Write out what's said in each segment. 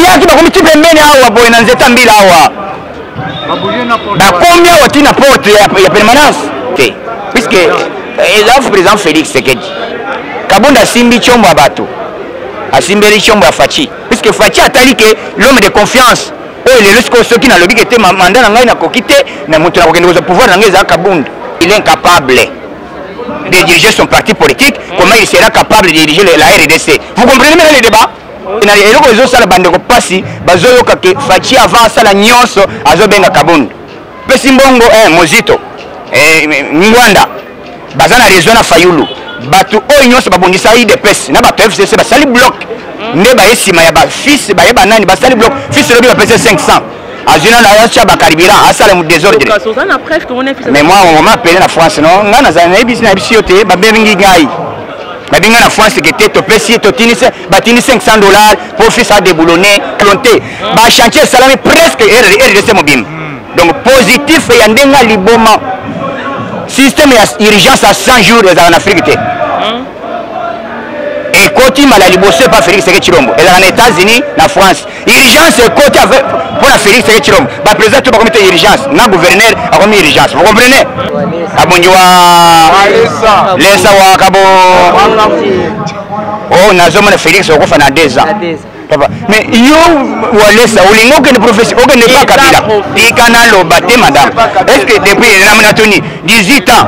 Bayaki, bakomi ti pembeni awa boye na nzete ya mbila awa, bakomi awa ti na porte ya permanence te, puisque eza président Félix Tshisekedi. Kabund asimbi tshombo ya bato, asimbeli tshombo ya Fatshi, puisque Fatshi atali ke l'homme de confiance oyo lelo sikoyo, soki nalobi ke te, mandat na ngai nakoki te, na moto nakokende kozwa pouvoir na ngai ezala Kabund. Il est incapable de diriger son parti politique, comment il sera capable de diriger la RDC? Vous comprenez maintenant le débat? Na eloko ezosala bandeko mpasi, bazoyoka ke Fatshi avant asala nyonso azobenga Kabund, pesi mbongo, Mozito, Ngwanda baza na raison na Fayulu. Bato oyo nyonso babongisa UDPS na bato ya FCC basali bloc nde baye nsima ya bafils, baye banani, basali bloc. Fils lobi bapesi 500, azwi nano atya bacarburant, asala mu désordre. Kasi oza na preuve que wana fils? Mais moi, on m'a appelé na France. Non, ngai nazala, nayebisi yo te, babengi ngai, babengi ngai na France ke te, topesi, totindi, batindi 500 $ po fils adéboulonner te bachantier esalami presque RDC mobimba. Donc positif ya ndenge ya liboma, système ya urgence ya 100 jours ezalaka na Afrique te. Ekoti mbala liboso epa Félix Tshisekedi Tshilombo. Ezalaka na États-Unis, na France. Urgence ekoti mpo na Félix Tshisekedi Tshilombo. Baprésident to bakomi te urgence, na gouverneur akomi urgence. Vous comprenez? Abongi wa lesa wa kabo oh, nazomona Félix okofa na 2 ans, papa. Mais yo Walesa, olingi okende prophétie, okende pa Kabila. Tika naloba te, madame. Est ce que depuis natuni 18 ans,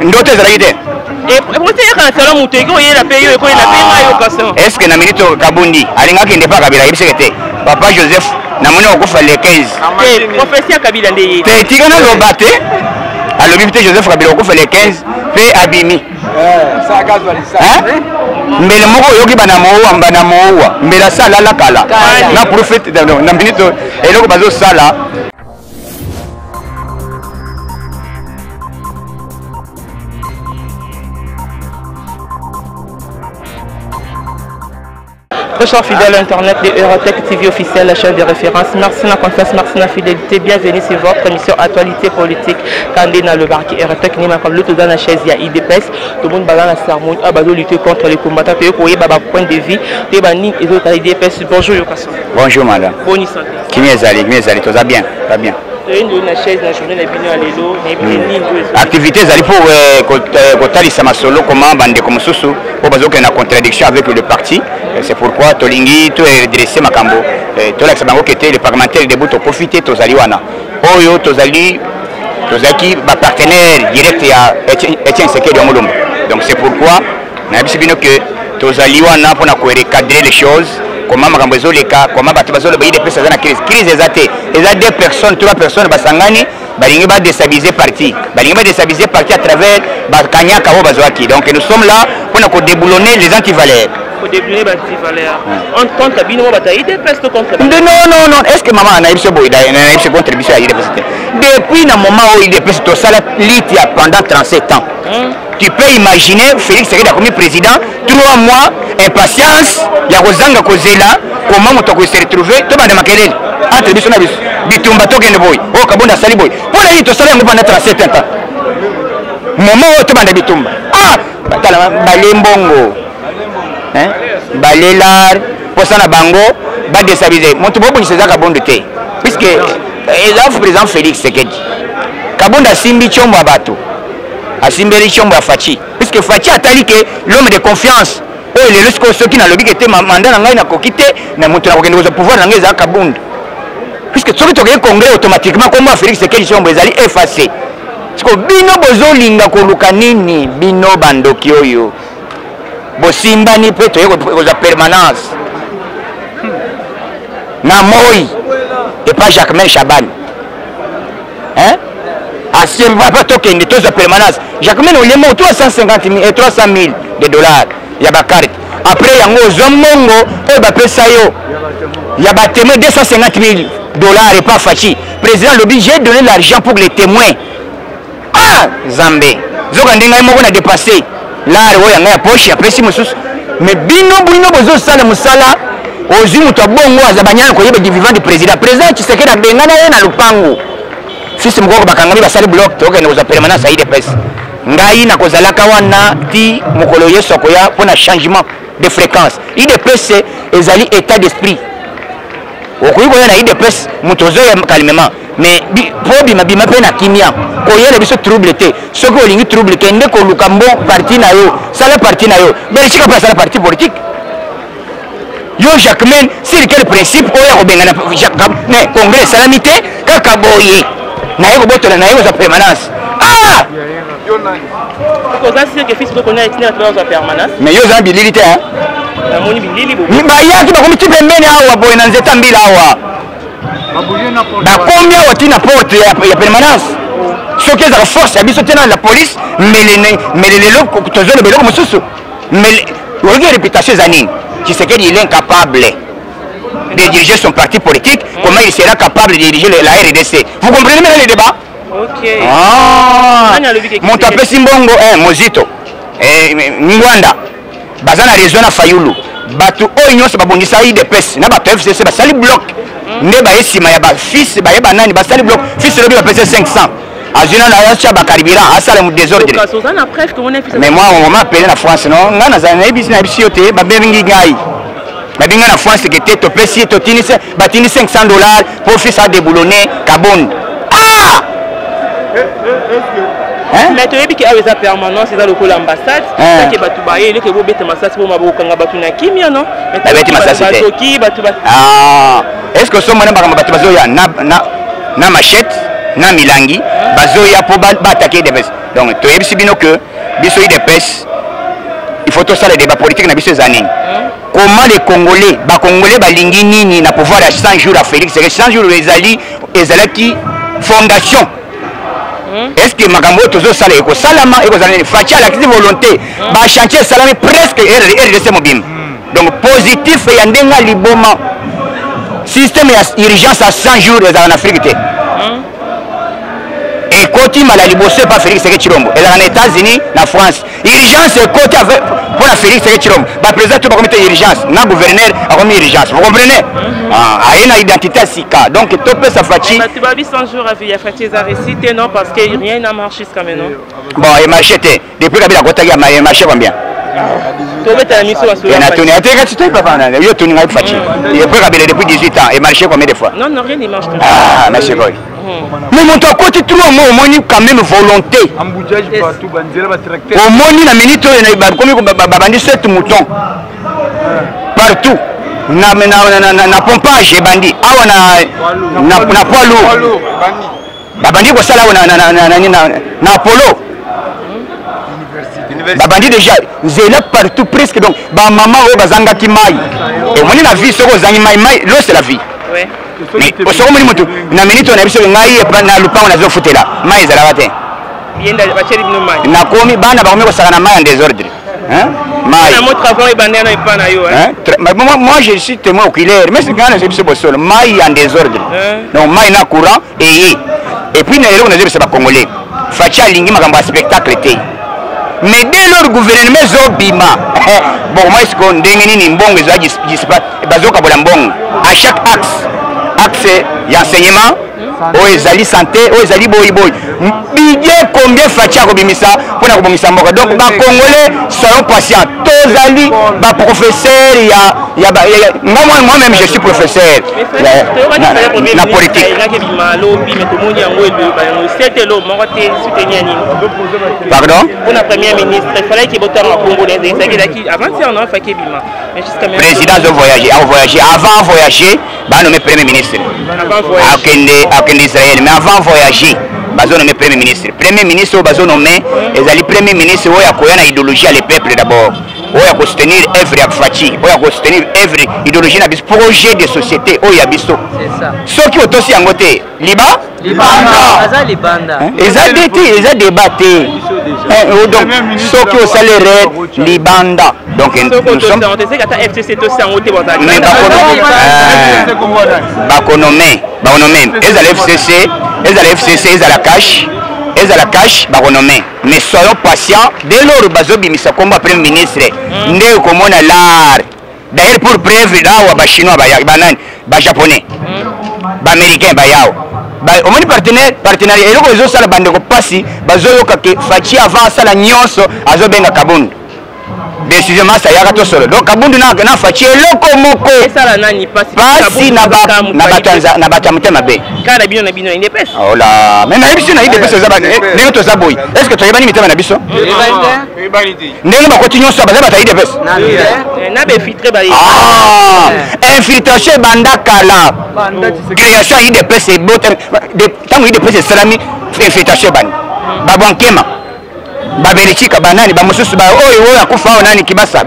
ndoto ezalaki te? Eyaka na salon, moto eki oyela mpe yo, ekoyela mpe ngai, yoka. Est ce que na minute oyo Kabundi alingi akende pa Kabila, ayebiseke te: "Papa Joseph, namoni okokufa le 15"? Prophétie ya Kabila nde ye. Te, tika naloba te. Alobi te Joseph Kabila okufa le 15 mpe abimi. Hein? Mbele moko oyoki bana mowa, bana mowa, mbele asalala kala na prophète na minute oyo, eloko bazosala. Très chers fidèles internet de Eurotech TV officielle, la chaîne de référence. Merci la confiance, merci la fidélité. Bienvenue sur votre émission Actualité politique. Kandé dans le barque Eurotech, ni comme l'autre dans la chaise, il y a UDPS. Tout le monde va dans la sermon, ah, bah, lutter contre les combattants. Tu es bah, point de vue. Tu es ni les autres UDPS. Bonjour, Yokaso. Bonjour, madame. Bonne santé. Kimi ezali, kimi ezali, toza bien, toza bien. Toyei na chaise na journée na bino ya lelo, nayebi te nini oyo Activité ezali mpo kotalisa masolo, comment bandeko mosusu oyo bazokende na contradiction avec le parti. C'est pourquoi tolingi to redresser makambo, tolakisa bango ke te, le parlementaire debout tokofi te, tozali wana. Oyo tozali, tozalaki bapartenaire direct ya Etienne Tshisekedi wa Mulumba. Donc c'est pourquoi nayebisi bino ke tozali wana mpona korecadrer les choses, comment makambo ezoleka, comment bato bazoloba UDPS aza na crise. Crise eza te, eza deux personnes, trois personnes basangani, balingi badéstabiliser parti, balingi badéstabiliser parti à travers bakanyaka oyo bazwaki. Donc nous sommes là mpona kodéboulonner les antivaleurs. Kodéboulonner baantivaleurs contre bino mo bato ya UDPS to contre? Non, non, non. Est ce que mama nayebi so boye, nayebi so contre biso ya UDPS te. Depuis na moment oyo UDPS tosala lutte ya pendant 37 ans, tu peux imaginer, Félix Tshisekedi akomi président 3 mois, impatience ya kozanga kozela koma moto akose retrouver, tobanda makelele entre biso na biso, bitumba, tokende boye, oyo Kabonda asali boye. Mpo na nini tosala yango pendant 37 ans? Moment oyo tobanda bitumba, ah, tala balembongo, balelar mposa na bango badéstabiliser moto. Bobongisa eza Kabundu te, puisque eza président Félix Tshisekedi. Kabund asimbi tshombo ya bato, asimbeli tshombo ya Fatshi, puisque Fatshi atali ke l'homme de confiance oyo lelo sikoyo, soki nalobi ke te, mandat na ngai nakoki te, na moto nakokende kozwa pouvoir na ngai ezala Kabund, puisque soki tokei congrès, automatiquement kombo ya Félix Tshisekedi Tshombo ezali effacé. Siko bino bozolinga koluka nini? Bino bandoki oyo bosimbani mpe toye kozwa permanence na moi epa Jacquemain Shabani, hein? Asimba tokende tozwa permanence. Jacquemain olemo 350 000, 300 000 de dollars ya bacarte. Après yango ozwa mbongo oyo bapesa yo ya batémoin, 250 000 dollars epa Fatshi. Président alobi: "J'ai donné l'argent pour les témoins." Ah, Nzambe! Zoka nde ngai moko na dépassé lare oyo ya ngai ya poche, apesi mosusu. Mais bino, bino bozosala mosala, ozwi moto ya bongo aza banyana koyeba du vivant du président. Président Tshisekedi abengana ye na lupango. Fils mokoko bakangami, basali bloc, tokende kozwa permanence ya UDPS. Ngai nakozalaka wana ti mokolo Yesu akoya mpo na changement de fréquence. UDPS ezali état d'esprit. Okoki koya na UDPS, moto ozoya calmement, mais po bima bima mpe na kimia, koyela biso trouble te. Soki olingi trouble, kende koluka mbo parti na yo, sala parti na yo. Belgique mpe asala parti politique. Yo Jacquemain, sur quel principe oyo akobengana mais congrès esalami te kaka boye naye kobotola naye kozwa permanence? Ah! Oza sûr que fils koko na etina bato bazwa permanence? Mais yo oza na bilili te. Namoni bilili. Bayaki, bakomi ti pembeni awa boye na nzeta mbila awa, bakomi awa ti na porte ya permanence. Soki ezaka force ya biso te na la police, mbele lelo tozoloba eloko mosusu. Mais oyoki réputation eza nini? Tshisekedi, il est incapable de diriger son parti politique. Comment il sera capable de diriger la RDC? Vous comprenez maintenant le débat? Ok. Ah, moto apesi mbongo, eh, Mozito, eh, Ngwanda baza na réseau na Fayulu. Bato oyo nyonso babongisa UDPS na bato FCC basali bloc nde baye nsima ya bafils, baye banani, basali bloc. Fils lobi bapesi 500, azwi nano atya bacarburant, asala mu désordre. Mais moi, on m'a appelé na France. Non, ngai nazala nayebisi, nayebisi yo te. Babengi ngai, babengi ngai na France ke te, topesi, totindi, batindi 500 $ po fils adéboulonner Kabund. Ah! Mais toyebi ke awa eza permanence, eza lokola ambassade. Sake bato baye, eloko ebobeta masasi po bakokanga bato na kimia, non? Babeti masasi te. Bazoki bato. Ah, est ce que osomona makambo? Bato bazoya na machette na milangi, bazoya mpo baattaquer UDPS. Donc toyebisi bino ke biso UDPS, il faut tosala débat politique na biso eza nini, comment les Congolais, bacongolais balingi nini na pouvoir ya 100 jours ya Félix. 100 jours ezali, ezalaki fondation. Est ce que makambo oyo tozosala ekosalama, ekozala nini? Fatshi alakisi volonté, bachantier esalami presque RDC mobimba. Donc positif ya ndenge ya liboma, système ya urgence ya 100 jours ezalaka na Afrique te. Ekoti mbala liboso epa Félix Tshisekedi Tshilombo. Ezalaka na États-Unis, na France. Urgence ekoti mpo na Félix Tshisekedi Tshilombo. Baprésident to bakomi te urgence, na gouverneur akomi urgence, vous comprenez? Ah, aye na identité ya sika. Donc topesa Fatshi. Bato babi 100 jours ya Fatshi eza réussite, non? Parce que rien n'a marché jusqu'à maintenant. Bon, emarché te. Depuis Kabila akotaki, emarché combien? Tobetala miso. Natuni atekati te, papa. Yo tuni ngai, Fatshi, depuis Kabila, depuis 18 ans, emarché combien de fois? Non, non, rien ne marche. Ah, merci boy. Mais moto akoti 3 mois, omoni quand même volonté, omoni na minute oyo bakomi babandi 7 mouton partout na pompage ebandi awa na poids lourd, babandi kosala awa na Apollo, babandi déjà nzela partout presque. Donc bamama oyo bazangaki mai, omoni na vie, soki ozangi mai, mai, l'eau c'est la vie. Mais soki omoni motu na minute oyo na biso, ngai na lupango nazofutela, mai ezalaka te. Nakomi, bana bakomi kosaka na mai en désordre. Mai, moi je suis témoin oculaire, mais ngai nazoyebi biso bosolo, mai en désordre. Donc mai na courant eye. Et puis na eloko nazoyebisa bacongolais, Fatshi alingi makambo ya spectacle te. Mais dès lors gouvernement ezobima, bon, moi siko ndenge nini mbongo ezwa, bazokabola mbongo à chaque axe, axe ya enseignement, oyo ezali santé, oyo ezali boyiboyi, budget combien Fatshi akobimisa mpona kobongisa mboka. Donc bacongolais, soyons patient. Tozali baprofesseur ya nga, moi même je suis professeur na politique. Pardon? Mpona premier ministre, il fallait que botanga kombo na ezalaki avant-hier, non? Faki ebima, mais jusqu'à maintenant président azo voyager, akovoyager. Avant voyager, banommer premier ministre. Akende, akende Israël, mais avant voyager bazonommer premier ministre. Premier ministre oyo bazonommer ezali premier ministre oyo akoya na idéologie ya le peuple d'abord, oyo akosoutenir œuvre ya Fatshi, oyo akosoutenir œuvre, idéologie na biso, projet de société oyo ya biso. Soki otosi yango te, liba. Aza libanda. Eza de te, eza débat te. Donc soki osali erreur, libanda. Donc nous sommes mais bakonommer, bakonommer, ezala FCC, ezala FCC, ezala CACH, ezala CACH, bakonommer. Mais soyons patients. Dès lors bazobimisa kombo ya premier ministre, nde okomona l'art. D'ailleurs, pour preuve, awa bachinois baya, banani, bajaponais, baaméricain bayawa. Omoni partenaire, partenariat, eloko ezosala bandeko mpasi, bazoyoka ke Fatshi avant asala nyonso azobenga Kabund. Décision masa yaka tosolo. Donc Kabundu na na Fatshi eloko moko. Esala nani pasi? Pasi na ba na bato na bato ya motema mabe. Kala bino na bino UDPS. Oh là, mais na biso na UDPS eza ba ndenge toza boyi. Est-ce que toyebani mitema na biso? Ndenge bakoti nyonso baza bato ya UDPS. Na ba infiltré ba. Ah, infiltration ebanda kala. Création ya UDPS ebota ntango UDPS esalami infiltration ebandi. Babwankema babelchika banani bamosusu oyo oyo akufa oyo nani kibasa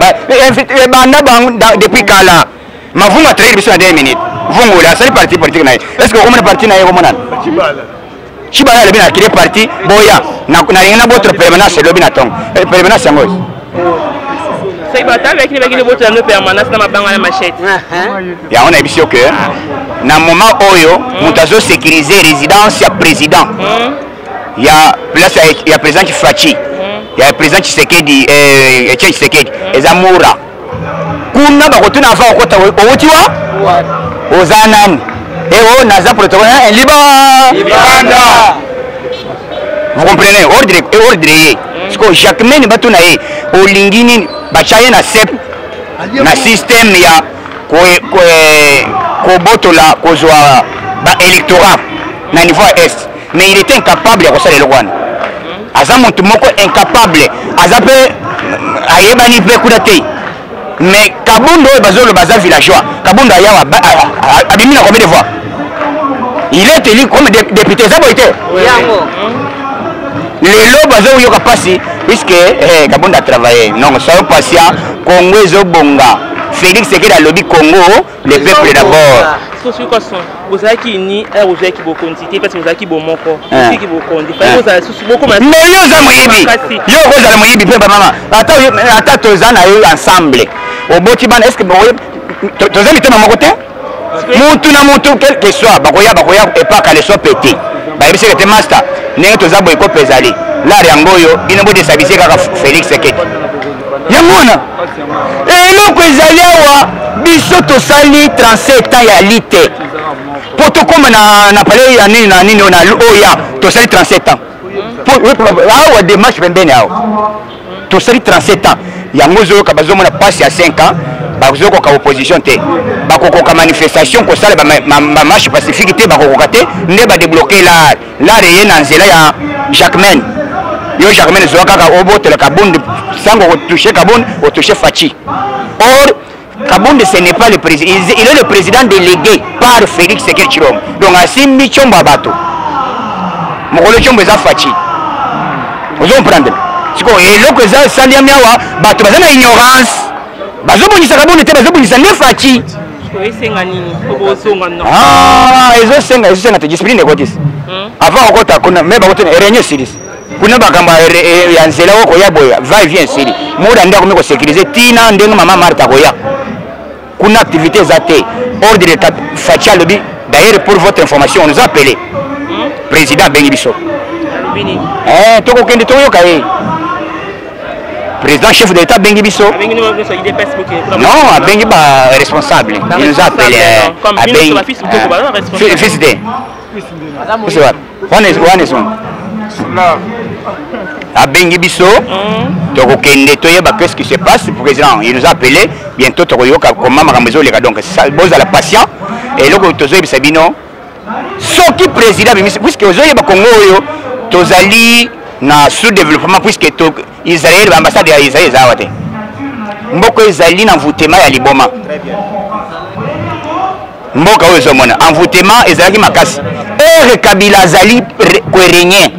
ebanda bango depuis kala. Mavungu atraire biso na 2 minutes. Vungula asali parti politique na ye. Est ce que okomona parti na ye okomonana? Tshibala alobi na créer parti boya nalingi na botre permanence elobi na ntongo permanence yango oyo. Soki batalaki bakende botola no permanence na mabanga na machette. Yango nayebisi yo ke na moment oyo moto azosécuriser résidence ya président ya place ya président Fatshi, ya président Tshisekedi, Etienne Tshisekedi, eza Mura. Kuna bakotuna avant okota owuti wa oza nani? Eo naza protocole liba libanda. Vous comprenez? Ordre ordre ye. Siko Jacquemaine batuna ye olingi nini? Batya ye na sep na système ya kobotola kozwa ba électorat na niveau ya est, mais il était incapable ya kosala eloko wana. Aza motu moko incapable, aza mpe ayebani mpe kuna te. Mais Kabundu oyo bazoloba aza villageois. Kabundu ayawa abimi na combien de voix? Il est élu comme député, eza boye te? Lelo bazoyoka mpasi puisque Kabundu a travaillé. Non, soyons patient, Congo ezobonga. Félix Tshisekedi alobi Congo, le peuple d'abord. Soki koson bozalaki ni ere ozwaki bokonzi te, parce bozalaki bomoko, ozwaki bokonzi, fai bozala susu bokoma. Mais yo oza moyibi, yo okozala moyibi mpe bamama ata ata toza na yo ensemble, oboti bana, est ce que toza mitema moko te? Mutu na mutu, quel que soit, bakoya bakoya epaka leso pete bayebisaka te master ndenge toza boye kope ezali lare yango oyo bino bodesabise kaka Félix Tshisekedi. Yango wana eloko ezali awa, biso tosali 37 ans ya lite mpo tokóma na palais ya nini na nini na oya, tosali 37 ans awa démarche pembeni awa, tosali 37 ans. Yango ozoyoka bazomona mpasi ya 5 ans, bazokoka opposition te, bakokoka manifestation kosala bamarche pacifique te, bakokoka te. Nde badébloquer l'art l'art eye na nzela ya Jacquemaine. Yo Jacquemaine zwa kaka obotola Kabund, sango otouche Kabund, otouche Fatshi. Or Kabund, ce n'est pas le président, il est le président délégué par Félix Tshisekedi Tshilombo. Donc asimbi tshombo ya bato, mokolo tshombo eza Fatshi. Ozo comprendre? Sikoyo eloko eza esaliami awa, bato baza na ignorance, bazobongisa Kabund te, bazobongisa nde Fatshi. Esenga nini po bozonga? No. Ah, ezosenga ezosenga te discipline ekotisi avant okota kuna. Me bakotuna réunion esilisi kuna, makambo ya nzela oyo koya boye, va et vient esili. Mura nde akomi kosécuriser ntina ndenge mama Marthe akoya kuna, activité eza te. Ordre Fatshi alobi. D'ailleurs, pour votre information, on nous a appelé, président abengi biso. Alobi nini? Tokokende toyoka ye. Président chef de l'État abengi biso. Abengi nini? Nyonso UDPS bokende kuna? Non, abengi ba responsable, il nous a appelé. Non, comme bino abengi so bafils mokoko baza responsable. Fils de fils wapi wana wana ezonga abengi biso, tokokende toyeba qu'est-ce qui se passe. Président, il nous a appelé, bientôt tokoyoka comment makambo ezoleka. Donc bozala patient. Eloko tozoyebisa bino, soki président abimisi, puisque ozoyeba Congo oyo tozali na sous développement, puisque to Israel, baambassade ya Israel eza awa te. Mboka ezali na envoûtement ya liboma. Mboka oyo ezomona envoûtement ezalaki makasi ere Kabila azali korégner.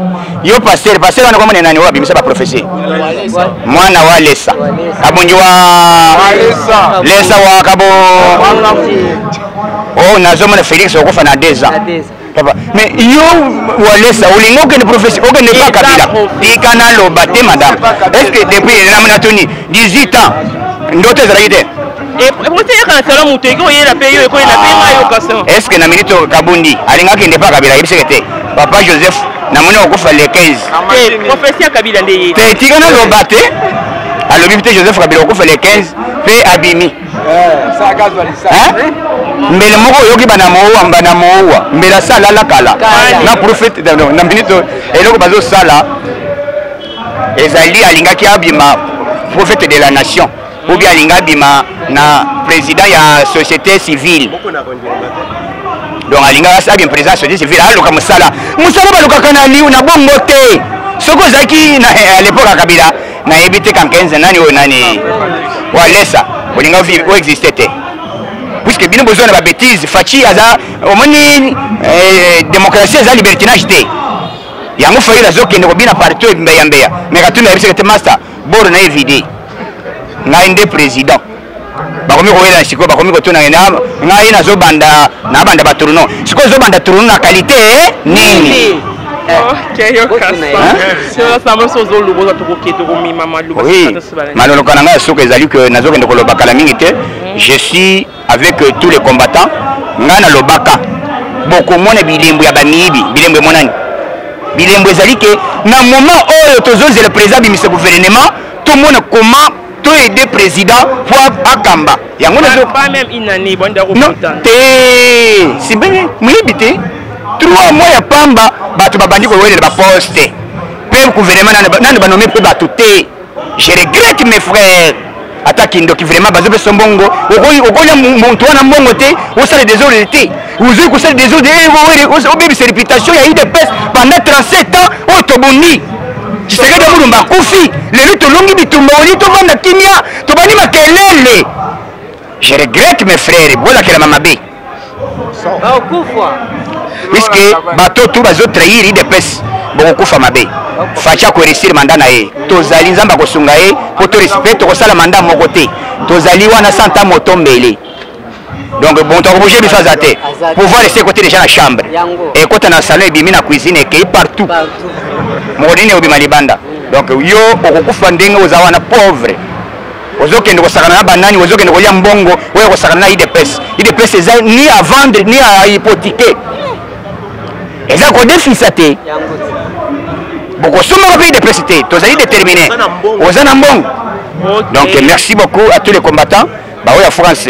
Yo pasteur, pasteur wana komona nani oyo abimisa baprophétie? Mwana wa Lesa kabongi wa Lesa wa kabo oh, nazomona Félix okofa na 2 ans, papa. Mais yo Walesa olingi okende prophétie, okende pa Kabila. Tika naloba te, madame. Est ce que depuis natuni 18 ans ndoto ezalaki te? Eyaka na salon, moto ekoyela mpe yo, ekoyela mpe ngai, yoka son. Est ce que na minute oyo Kabundi alingi akende pa Kabila, ayebiseke te papa Joseph namoni okokufa le 15? Te, prophétie ya Kabila nde ye. Te, tika naloba te. Alobi te Joseph Kabila okufa le 15 mpe abimi. Hein? Mbele moko oyoki bana mowa, bana mowa mbele asalala kala na prophète na minute oyo, eloko bazosala ezali alingaki abima. prophète de la nation ou bien alingi abima na président ya société civile. Donc alingaka abima président ya société civile, aluka mosala. Mosala balukaka na liu na bongo te. Soki ozalaki à l'époque ya Kabila, nayebi te kankenze nani oyo nani walesa, olinga oexiste te, puisque bino bozwa na babétise. Fatshi aza, omoni, démocratie eza libertinage te. Yango Fayulu azokende kobina partout, mbeya mbeya. Mais Katumbi ayebisaka te, master boro na ye vide, ngai nde président. Bakomi kowela sikoyo, bakomi kotuna ngai nazobanda, nabanda batourno sikoyo. Ozobanda tourno na qualité nini? Ok, yokasa tokoke tokomima maloba. Oui, maloloka na ngai ya suka ezali ke nazokende koloba kala mingi te. Je suis avec tous les combattants. Ngai nalobaka, bokomona bilembo ya bamiyibi. Bilembo emonani, bilembo ezali ke na moment oyo tozozela président abimisa gouvernement, tomona comment toaider président po akamba yango. Pas même une année. Non te, simbenge moyibi te. 3 mois ya pamba, bato babandi kowelela baposte mpe gouvernement nani banome mpe bato te. Je regrette, mes frères, ata kindoki vraiment. Bazopesa mbongo, okolia moto wana mbongo te, osala désordre te. Ozwi kosala désordre, obebisa réputation ya UDPS pendant 37 ans oyo tobundi. Tshisekedi Mulumba akufi, lelo tolongi bitumba, oli tovanda kimia, tobandi makelele. Je regrette, mes frères, bolakelama mabe, puisque bato tu bazotrahir UDPS, bokokufa mabe. Fatshi akoréussir mandat na ye. Tozali, Nzambe akosunga ye mpo toréussir mpe tokosala mandat moko te. Tozali wana santa moto mbele. Donc bon, tokobouge biso aza te. Pouvoir esi ekoti déjà na chambre, ekota na salon, ebimi na cuisine, ekei partout. Moko nini obima libanda. Donc yo okokufa ndenge oza wana pauvre. Ozokende kosakana na banani? Ozokende kolia mbongo oyo kosakana na UDPS. UDPS eza ni à vendre ni à hypothéquer, eza kodefisa te. Bokosombaka mpe UDPS te. Tozali déterminé. Oza na mbongo. Donc merci beaucoup à tous les combattants baoyo ya France.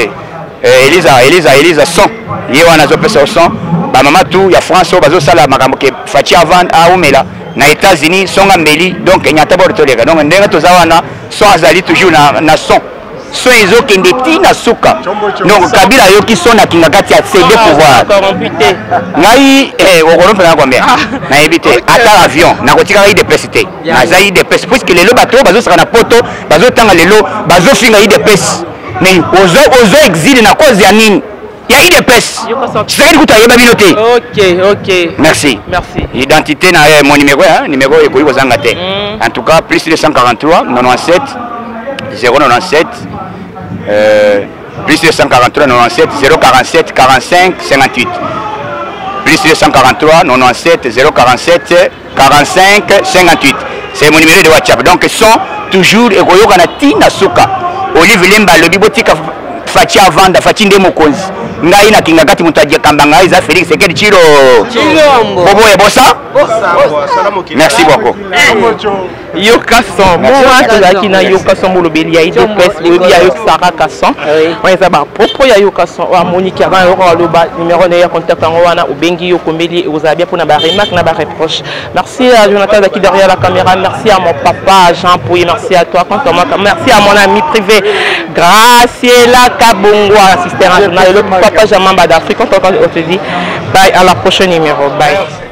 Elisa, Elisa, Elisa, son ye wana azopesa yo son. Bamama tu ya France oyo bazosala makambo ke Fatshi avant aumela na États-Unis, songa mbeli. Donc nyata bord toleka. Donc ndenge toza wana, son azali toujours na son. Son ezokende ti na suka. Donc Kabila ayoki son akinga kati ya céder pouvoir. Ngai okorompela combien, nayebi te. Ata avion, nakotikaka UDPS te. Naza UDPS, puisque lelo bato oyo bazosaka na poto, bazotanga lelo, bazofinga UDPS. Mais ozo exile na cause ya nini? Ya UDPS. Tshisekedi kutu ayeba bino te. Ok. Merci. Merci. Identité na mon numéro, hein, numéro ekoki kozanga te. En tout cas, plus 243 97 097, plus 243 97 047 45 58, plus 243 97 047 45 58, c'est mon numéro de WhatsApp. Donc son toujours ekoyokana ntina suka. Olive Lemba alobi botika Fatshi avanda. Fatshi nde mokonzi. Ngai nakinga kati, moto akamba ngai eza Félix Tshisekedi Tshilo boboye bosa. Merci beaucoup. Yoka son moma, tozalaki na Yoka Son, molobeli ya UDPS. Boyebi ayokisaka ka son wana, eza bapropos ya Yoka Son oyo amoniki avant yoka aloba. Numéro na ye ya contact yango wana, obengi yo, okomeli, ekozala bien mpona baremarque na bareproche. Merci à Jonathan azalaki derrière la caméra. Merci à mon papa Jean Pouy. Merci à toi. Quant à moi, merci à mon ami privé Graciela Kabongo, assistant national, le papa Jamamba d'Afrique. Quant à moi, on te dit bye, à la prochaine numéro. Bye.